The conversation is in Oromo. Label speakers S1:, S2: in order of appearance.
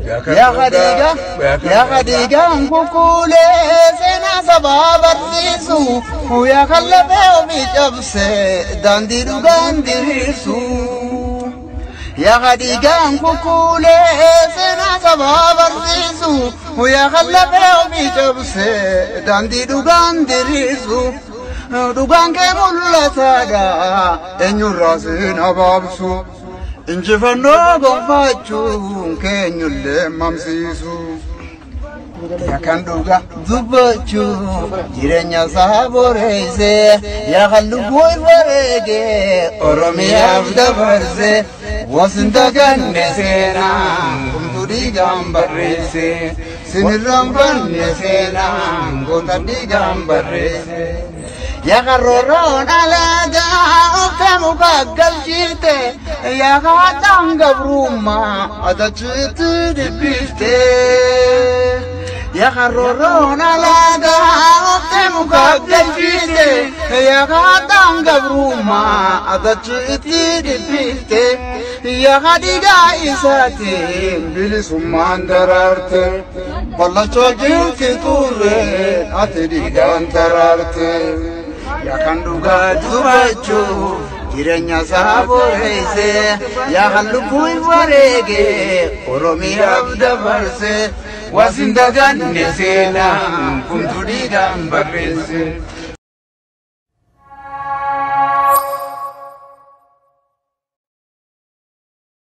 S1: Yaa Khadiijaan kukuulee seenaa sabaa barsiisu, yaa kan lafee ofii cabsee daandii dhugaan diriirsu. Yaa Khadiijaan kukuulee seenaa sabaa barsiisu, yaa kan lafee ofii cabsee daandii dhugaan diriirsu. Dhugaan kee mul'ataadha, eenyurraa siin abaabsu. Injifannoo gonfachuun keenyullee mamsiisu. Yaa kan dhugaa dubbachuu jireenya isaa boreesse, yaa kan lubbuu wareege Oromiyaaf dabarse, wasin daganne seenaan kumtuu dhiigaan barreesse, sinirraan banne seenaan goota dhiigaan barreesse. Yaa karroorroon alaagaa oftee muka galchite, yaa haadhaan gabrummaa atachitti dhibbifte. Yaa karroorroon alaagaa oftee muka galchite, yaa haadhaan gabrummaa atachitti dhibbifte. Yaa dhiigaa isaatiin bilisummaan daraarte, ballachoo jirti turre ati dhiigaan daraarte. Yaa kan dhugaa dubbachuuf jireenya isaa boreesse, yaa kan lubbuu wareege Oromiyaaf dabarse, wasin daganne seenaan kumtuu dhiigaan barreesse.